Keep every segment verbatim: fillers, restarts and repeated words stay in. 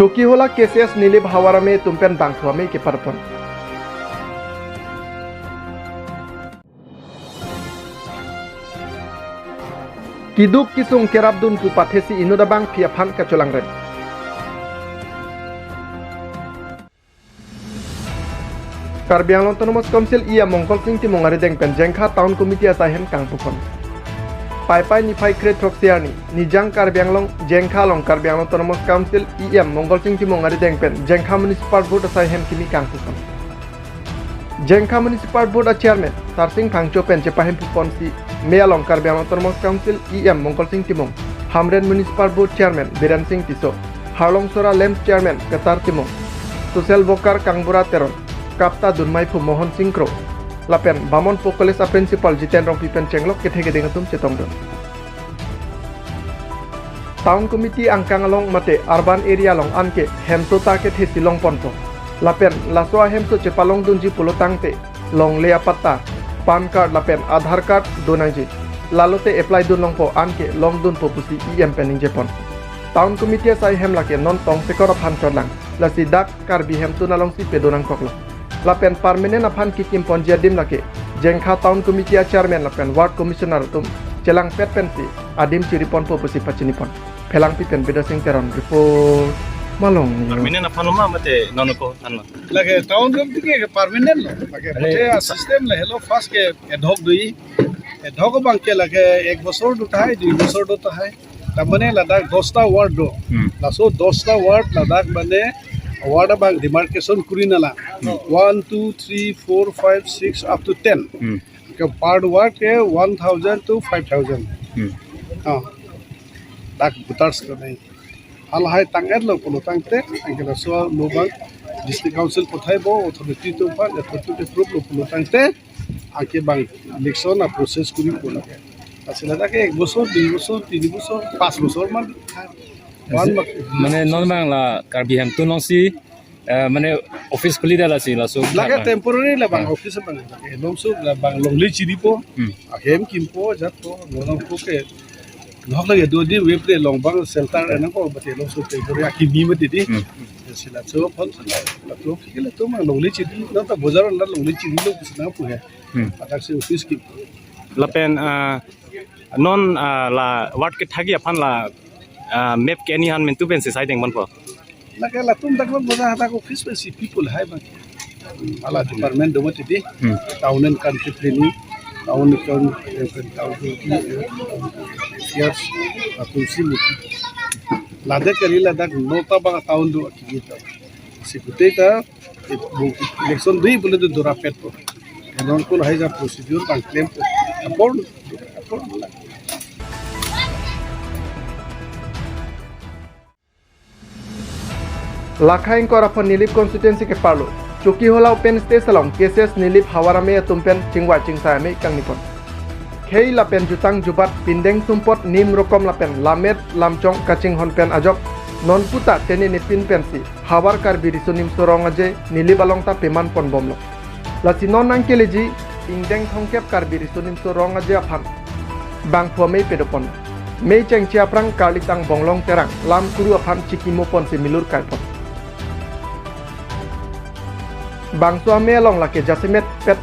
Chokihola K C S Nilip Havar Amei atum pen bangphu amei kepadopon. Keduk kesung kerapdun pu pathesi inut abangpi aphan kacholangrem. Karbi Anglong Autonomous Council E M Mongkol Sing Timung arideng pen Jengkha Town Committee asaihem kangpupon. Paipai niphai krethrok siarni, Nijang Karbi Anglong, Jengkha along Karbi Anglong Autonomous Council E M Mongkol Sing Timung arideng pen Jengkha Municipal Board asaihem kimi kangpupon. Jengkha Municipal Board a Chairman Sarsing Phangcho pen chepahempuponsi, mei along Karbi Anglong Autonomous Council E M Mongkol Sing Timung, Hamren Municipal Board Chairman Biren Sing Tisso, Harlongsora LAMPS Chairman Katar Timung, Social Worker Kangbura Teron, Kapta Dunmai Phu Mohon Sing Kro, lapen Bamonpo College a Principal Jiten Rongpi pen chenglok kethe keding atum chetongdun. Town Committee angkang along mate urban area along anke hemso ta kethesi longponpo. Lapen laso ahemso chepalongdunji pulotangte longle apatta, PAN card lapen Aadhaar card donangji. Lalote apply dunlongpo anke longdunpo pusi E M pen ningjepon. Town Committee asaihem lake non tongsekot aphan chotlang, lasi dak Karbi hemtun alongsi pedonangkoklo. Lapen permanent aphan kikimponji adim lake Jengkha Town Committee a Chairman lapen Ward Commissioner atum chelangpet pensi adim chiriponpo pusi pachinipon. Phelangpi pen Bidasing Teron report. Malong News. Permanent aphan ma mate non ko than ma. Lake town committee ke permanent lo. Lake Are- mate a system le helo, first ke ad hoc do-i. Ad hoc abang ke lake ek bosor do tahai, dui bosor do tahai. Tamane ladak dosta ward do. Hmm. Laso dosta ward ladak mane ward abang demarcation kuri nanglang. Hmm. One, two, three, four, five, six up to ten. Hmm. Ke per ward ke one thousand to five thousand. Hmm. Ah. Dak voters ke nai. Halahai tang-etlo pulotangte, anke laso lo abang District Council pathaipo, authority atum aphan, authority approve lo pulotangte, anke bang election a process kuri pula. Asila dak ek bosor, dui bosor, tini bosor, pas bosor man. Wan mak. Mane non abang la Karbi hemtun alongsi, eh, mane office khuli dala si laso. Lake temporary la bang Ah. office abang. Lake longso la bang longle chiripo. Hmm. Ahem kimpo jatpo, longle po ke. Nok lake do di web de long bang shelter enangpo, mate longso temporary akimi mati di. Hmm. Sila so phone sila. La to kike la to mang longle chiri, non ta bojar la longle chirilo pusi nangpu he. Hmm. Adak si office ki. Lapen, ah, non, ah, la ward kethagi aphan la, ah, map ke ani han mentu pensi sai dengponpo. Lake latum dak lo bojar hadak office pensi people hai bang. Hala department do mati di. Hmm. Town and country planning, town and coun-, town and country affairs, latum si muti. Ladak kali ladak nota bang town do akimi ta. Si kute ta, eh, election dui bole do dorapetpo. Non ko lahai ja procedure bang klempo. Apor, apor. Lakha ingkoi ra phongo Nilip constituency keparlo Chokihola open stage along K C S Nilip Havar Amei atum pen chingvai chingsai amei kangnipon. Khei lapen jutang jubat pindeng sumpot nim rokom lapen lammet lamchong kachinghon pen ajok non puta tene nepin pensi Havar Karbi Riso Nimso Rong Aje Nilip along ta pemanponbomlo. Lasi non nangkeleji ingdeng thomkep Karbi Riso Nimso Rong Aje aphan bangphu amei pedopon. Mei chengche aphrang karlitang Bonglong Terang lam kuru aphan chikimoponsi milur kaipon. Bangso amei along lake jasemet pet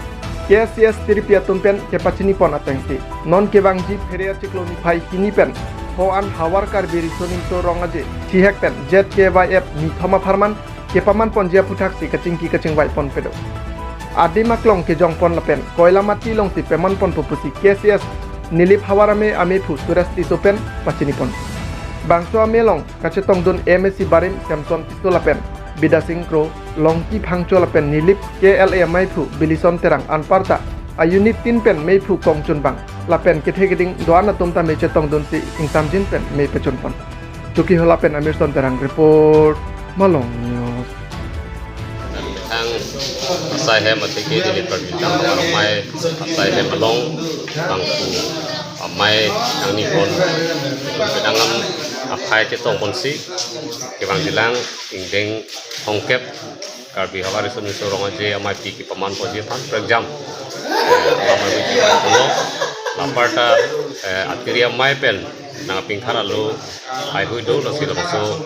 K C S tiripi atum pen kepachinipon atengsi non kevangji Phere achiklo niphai hini pen ho-an Havar Karbi Riso Nimso Rong Aje thihek pen Z K Y F nithom apharman kepamanponji aphuthaksi kachingki kachingvaipon pedo. Adim aklong kejongpon lapen koilamati alongsi pemanponpo pusi K C S Nilip Havar Amei ameiphu Suresh Tisso pen pachinipon. Bangso amei along kachetongdun M A C barim Samson Tisso lapen Bidasing Kro, Longki Phangcho lapen Nilip K L A ameiphu Bilison Terang anparta a unit tin pen meiphu kongchunbang lapen kethe keding do-an atum ta mei chetongdunsi ingtamjin pen mei pachunpon. Chokihola pen Amirson Terang report, Malong News. Ang asai hem atike Nilip Karbi Anglong Havar Amei asai hem along bangphu amei nangnipon, kedang am aphai chetongponsi kevangjilang ingdeng thomkep Karbi Havar Riso Nimso Rong Aje ameipi kepamanponji aphan prekjam, eh, lamai puji pulo, laparta, eh, atiri amei pen nangpingthar alo haihui do, lasi labangso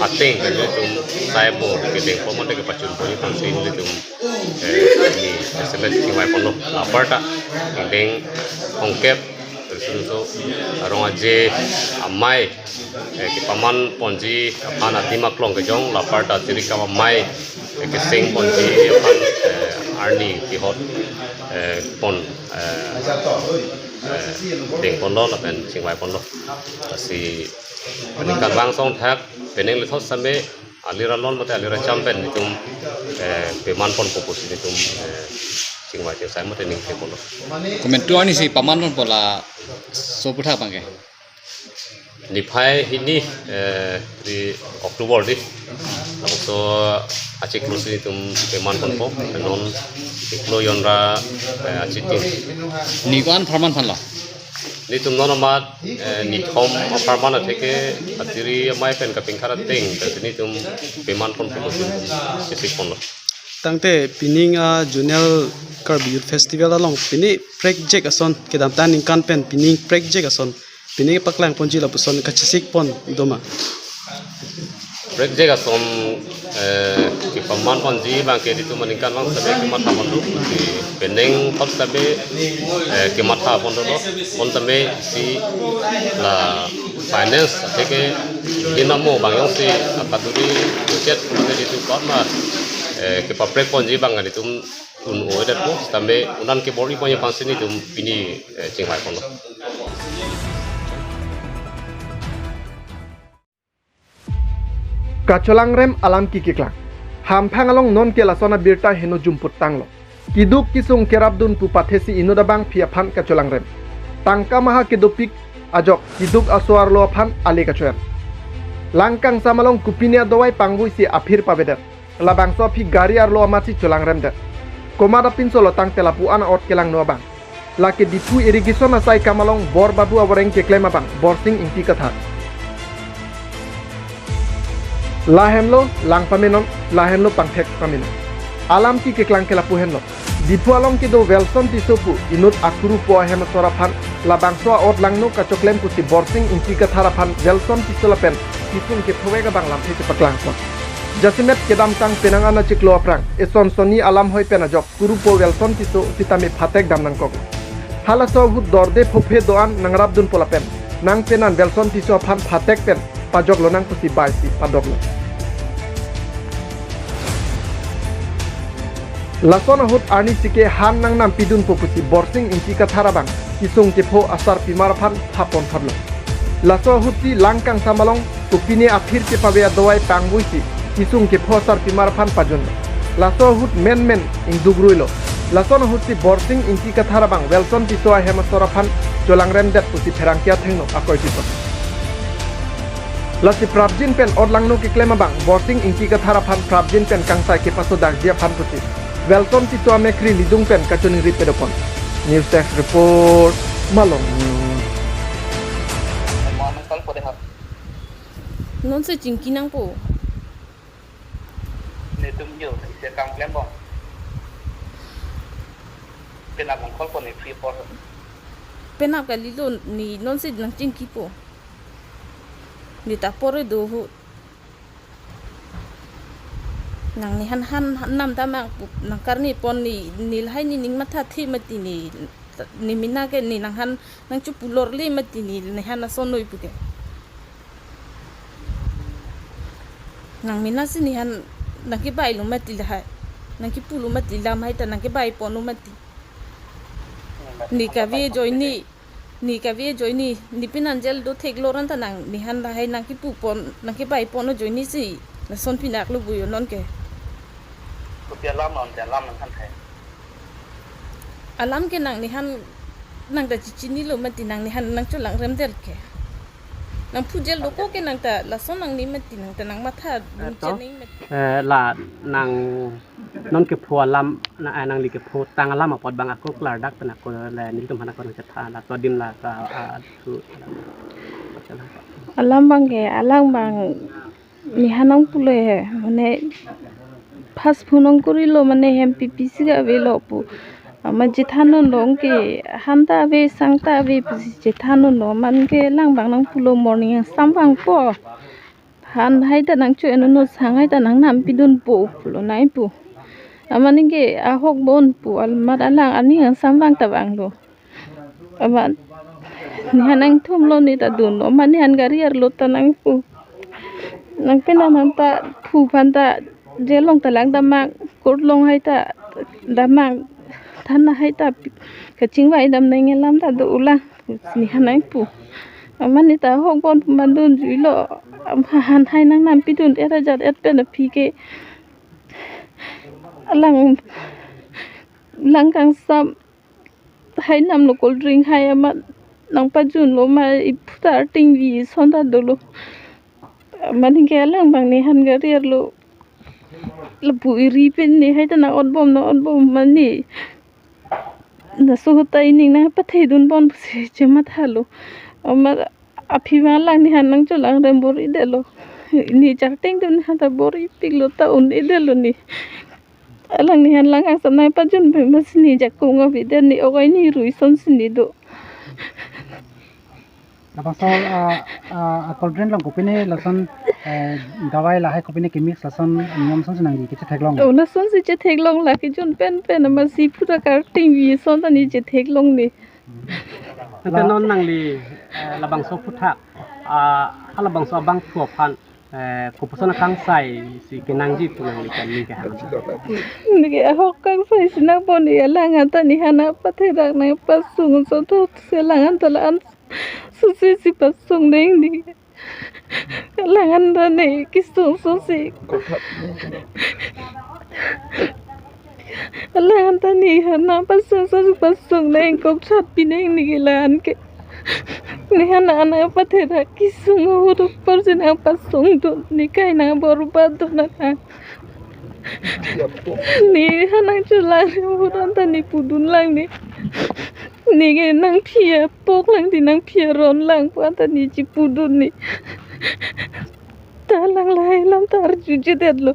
ateng pen nelitum saipo kedengpo mate kepachunpo aphansi nelitum, eh, ni S M S chingvaiponlo. La aparta ingdeng hongkep, Riso-riso arong aje amei, eh, kepaman ponji aphan adim aklong kejong, la aparta jirikam amei, eh, keseng ponji aphan, eh, arni kihot, eh, pon, eh, eh, dengponlo lapen chingvaiponlo. Lasi peningkan bang song thak, penang lethot same, alir alon mate alir acham pen nelitum, eh, pemanponpo pusi nelitum, eh, chingvai chingsai mate ning theponlo. Komantu arnisi pamanponpo laso aputhak abangke? Niphai hini, eh, di October di. Laso achiklo si nelitum pemanponpo, non chiklo jon ra, eh, achitin. Ni ko-an apharman aphanlo? Nelitum non amat, eh, nithom apharman atheke ajiri amei pen kapingthar ateng, pensi nelitum pemanponpo, nelitum chesikponlo. Tangte pining a Zonal Karbi Youth Festival along pini prekjak ason, kedamtang aningkan pen pining prekjak ason pini paklangponji lapuson kachesikpon doma? Prekjak ason, eh, kepamanponji abangke nelitum aningkan bang same kemathapon do, di penang thot same, eh, kemathapon dolo, pon same isi la finance atheke hinamo bang jongsi akaduri budget mate nelitum kotma, eh, kepaprekponji abang nelitum un-o-edetpo, sitame unan kebor-iponji aphansi nelitum pini, eh, chingvaiponlo. Kacholangrem alam kekeklang. Hamphang along nonke lason abirta heno jumputtanglo. Kiduk kisung kerapdun pu pathesi inut abangpi aphan kacholangrem. Tangka maha kedopik ajok kiduk aso arlo aphan ale kachoen. Langkangsam along kopine adovai pangvuisi aphir pavedet. Labangso aphi gari arlo amatsi cholangremdet. Komat apinsolo tangte lapu-an a-ot kelangno abang. Lake Diphu irrigation asai kam along Bor Babu avoreng keklem abang Borsing Ingti Kathar. Lahenlo lang pamenon, lahenlo pangthek pamenon. Alam kekeklang ke lapu henlo. Diphu along kedo Welson Tisso pu inut akurupo ahem asor aphan labangso a-ot langno kachoklem pusi Borsing Ingti Kathar aphan Welson Tisso lapen kisung kephovek abang lamthe chepaklangpon. Jasemet kedamtang penang an achiklo aphrang eson sonni alam hoi pen ajok kurupo Welson Tisso sitame phatek dam nangkok. Halaso ahut dorde phophe do-an nangrapdunpo lapen nang penan Welson Tisso aphan phatek pen pajok lonang pusi baisi padoklo. Lason ahut arnisi ke han nangnampidunpo pusi Borsing Ingti Kathar abang kisung kepho asarpimar aphan phapon thaplo. Laso ahutsi langkangsam along kopine aphir kepave adovai pangvuisi kisung kepho asarpimar aphan pajunlo. Laso ahut menmen ingduk ruilo. Lason ahutsi Borsing Ingti Kathar abang Welson Tisso ahem asor aphan cholangremdet pusi pherangke athengno akoi tipon. Lasi prapjin pen ot langno keklem abang Borsing Ingti Kathar aphan prapjin pen kangsai kepasodakji aphan pusi Welson Tisso amekkri lidung pen kachoningri pedopon. News Desk Report, Malong News. Nonsi chingki nangpo. Netum yo, isi kam klembom. Penap nangkolpo ne free por. Penap kalilo, ne nonsi nangchingkipo. Ne ta pore do ahut. Nang ne han han han nam ta mang pu, nangkarnipon ne, ne lahai ne ning mathathe mati ne, ne mena ke ne nang han nangchepulorle mati ne, ne han asonnoi pu ke. Nang menasi ne han nangkebailo mati lahai. Nangkepulo mati lam hai ta nangkebaiponlo mati. Ne kave ajoine, ne kave ajoine, ne penan jail do theklor anta nang ne han lahai nangkepupon, nangkebaiponlo ajoinesi. Lason pinaklo buyo nonke. Kopi alam non, alam nang han hai. Alam ke nang ne han nang ta chechinilo mati nang ne han nangcholangremdet ke. Nang phu jail do ko ke nang ta lason nang ne mati nang ta nang matha dun to, chen ne mati. Eh, la nang non kepho alam, na, eh, nangli kephotang alam apot abang ako klardak pen ako le nelitum aphan ako nangchetha laso adim la ka, ah, thu. Alam abangke, alang abang ne han nangpule, mane, first phone nangkorilo mane hem pipisi kavelo pu. Amat chethan non long ke, han ta ave, sang ta ave pusi chethan non long, amat ke lang abang nangpulo, morning angsam vangpo. Han hai ta nangcho-en non, sang hai ta nangnam pidunpo pulo nai pu. Amat neke ahok bon pu, amat alang aning angsam vang ta vanglo. Amat nehan nangthumlo, ne ta dunlo, amat nehan gari arlo ta nangpu. Nangpena nang ta phu aphan ta jail along ta lang damnang, court along hai ta damnang, thana hai ta pi-, kachingvai damnang alam ta do ulang, nehan nangpu. Amat ne ta ahok bon pu amat dunjuilo. Amat han hai nangnam pidun-et ajat-et pen aphi ke alang, lang kangsam hai namlo, cold drink hai amat nangpajunlo, ma iphu ta arting vi ason ta dolo. Amat neke alang abang nehan gari arlo, lapu eri pen ne hai ta nang-otbom, nang-otbom, amat ne laso ahut ta ining nangpathedun bon pusi chemathalo. Amat aphi abang alang nehan nangcholangrem bor-idetlo. Ne charting dun nehan ta bor-ipiklo, ta un-idetlo ne. Alang nehan lang kangsam nangpajun pen amatsi ne jakong abidet, ne ok ai ne rui ason si ne do. Labangso, ah, ah, cold drink along kopine lason, eh, dawai lahai kopine kemix lason niyom ason si nangli kachetheklong? Oh, lason si chetheklong, la kejun pen pen amatsi phu ta karting vi ason ta ne chetheklong ne. Nangpena non nangli, eh, labangso aphuthak, ah, halabangso abangphu aphan, eh, kopuson akangsai si kenangji pu nangli kan, neke hang? Neke ahok kangsai si nangpon, ne alang anta nehan nangpatherak nangpasung ason thotsi alang anta la-an susi si pasung deng ne. Alang anta ne kesung susi. Alang anta nehan nangpasung susi pasung deng, kok chat pi deng neke la-an ke. Nehan nang nangpatherak kesung ahut apor si nangpasung dun, ne kai nangborbad dun nang. Nehan nangcholangrem ahut anta ne pudun lang ne. Neke nangphi apok lang, ne nangphi aron lang pu anta ne chepudun ne. Ta alang lahai alam ta arjujedetlo.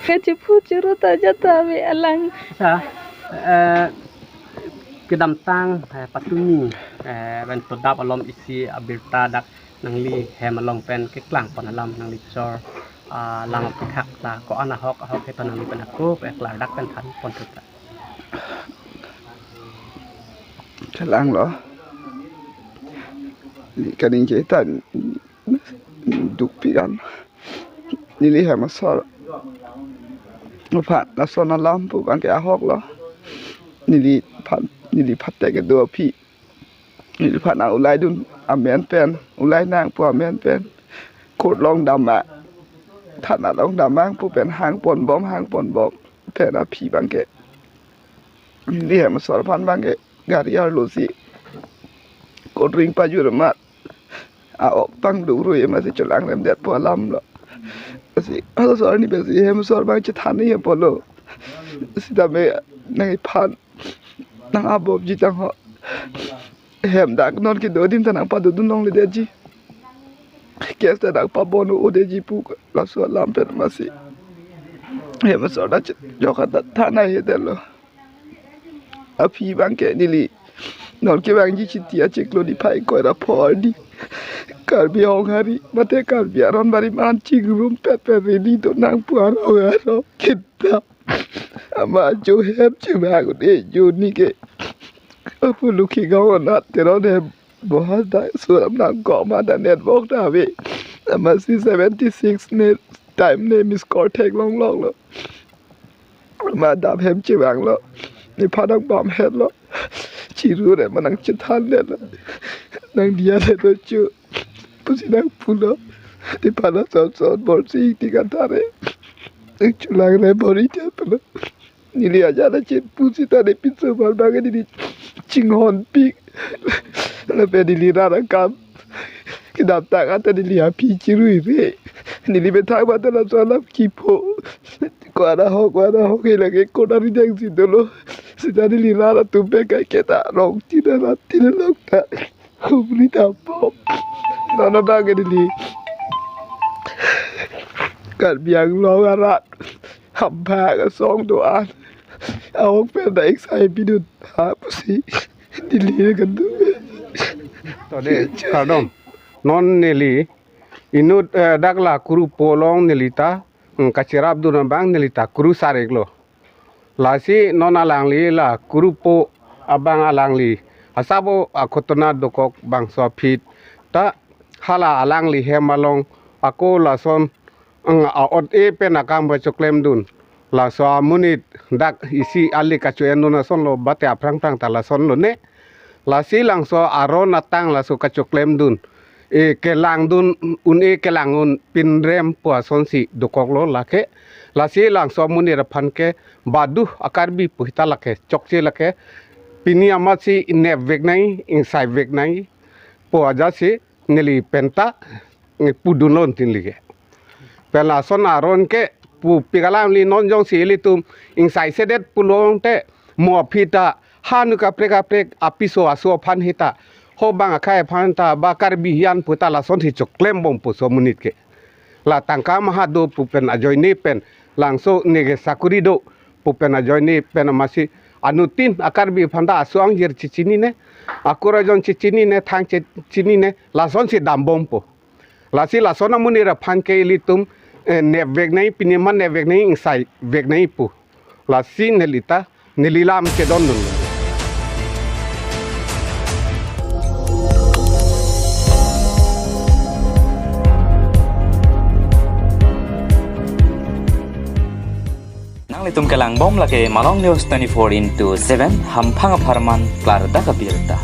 Kachephu chero ta ajat ta ave alang. Sa, eh, kedamtang, eh, patumi, eh, pen todap alom isi abirta dak nangli hem along pen keklang pon alam nangli chor, ah, lang aphuthak ta ko-an ahok ahok heto nangli pen ako pe klardak pen than pon tuta. Chelanglo. Kaningje ta dukpik an. Neli hem asor aphan lason alam pu abang ke ahoklo. Neliphan, neliphan te kedo aphi. Neliphan nang ulai dun amen pen, ulai nang pu amen pen court along damnang, thana along damnang pu pen hang ponbom, hang ponbom pen aphi abang ke neli hem asor aphan abang ke gari arlo si cold drink pajun amat a-ok pangduk rui amatsi cholangremdetpo alamlo. Si halaso arni pensi hem asor abang chethan ni apotlo. Sitame nangphan nang-abobji tang ho. Hem dak non kedo adim ta nangpadodun longledetji. Case ta nangpabon o-detji pu laso alam pen amatsi hem asor ta chejok ta than nangjedetlo. Aphi abang ke neli non kevangji chiti achiklo niphai ingkoi ra pho arni Karbi Honghari mate Karbi Aronbarim an chingrumpet pen rally donang pu arong arong kita. Amat jo hem chevang un-e jo neke. Aphu Lokhigaon anat Teron hem bohas da suram nangkok ma da network ta ave. Amatsi seventy six ne time ne miss call theklong longlo. Amat dam hem chevanglo. Nephan nang bam hetlo. Chirure ma nang chethandetlo. Nang diya le to chu pusi nangpulo. Nephan nang son son bor si tik an thare. Nang cholangrem bor-idet pulo. Neli ajat achin pusi ta ne pinso bor abang neli chinghonpik. Lapen neli rat akam kedamtang anta neli aphi chiruire. Neli methang mate laso alam kipho. Ko-an ahok, ko-an ahok ke lake ko-an ari deng si dolo. Sita neli rat atum pen kaiketa rong tina rat tina lok ta humri ta pop. Non abang ke neli Karbi Anglong arat hambak asong do-an Awok pen dak ingsai pidun. Ha pusi. Neli kan tu. To de, kardom. Non neli inut, eh, dak la Kurupo along neli ta, hmm, kachirapdun abang neli ta kuru sarik lo. Lasi non alangli la Kurupo abang alangli asabo akhotona dokok bangso aphi ta hala alangli hem along ako lason, mm, a-ot-e pen akam kachoklemdun. Laso amonit dak isi ali kacho-endun asonlo, bate aphrang aphrang ta lasonlo ne. Lasi langso aron atang laso kachoklemdun, e, kelangdun un-e, kelang un pinrem pu asonsi dokoklo lake. Lasi langso amonit aphan ke badu a-Karbi pu hita lake chokche lake. Pini amatsi nepvek nangji, ingsaivek nangji pu ajasi neli penta, eh, pudunlontin lake. Pen lason aron ke pu pik alamli non jongsi ilitum ingsaisedet pulote mo aphi ta hanu kaprek kaprek apiso aso aphan hita, ho bang akhei aphan ta ba Karbi hian pu ta lasonsi choklembompo so amonit ke. La tangka maha do pu pen ajoine pen, langso neke sakuri do pu pen ajoine pen amatsi anuttin a-Karbi aphan ta aso angjir chechinine, akur ajon chechinine, thang chechinine, lasonsi dambompo. Lasi lason amonit aphan ke ilitum, eh, nepvek nangji, pini amat nepvek nangji, ingsaivek nangji pu. Lasi neli ta, neli lam chedondun. Nanglitum kelangbom lake Malong News twenty-four into seven, hamphang apharman klardak abirta.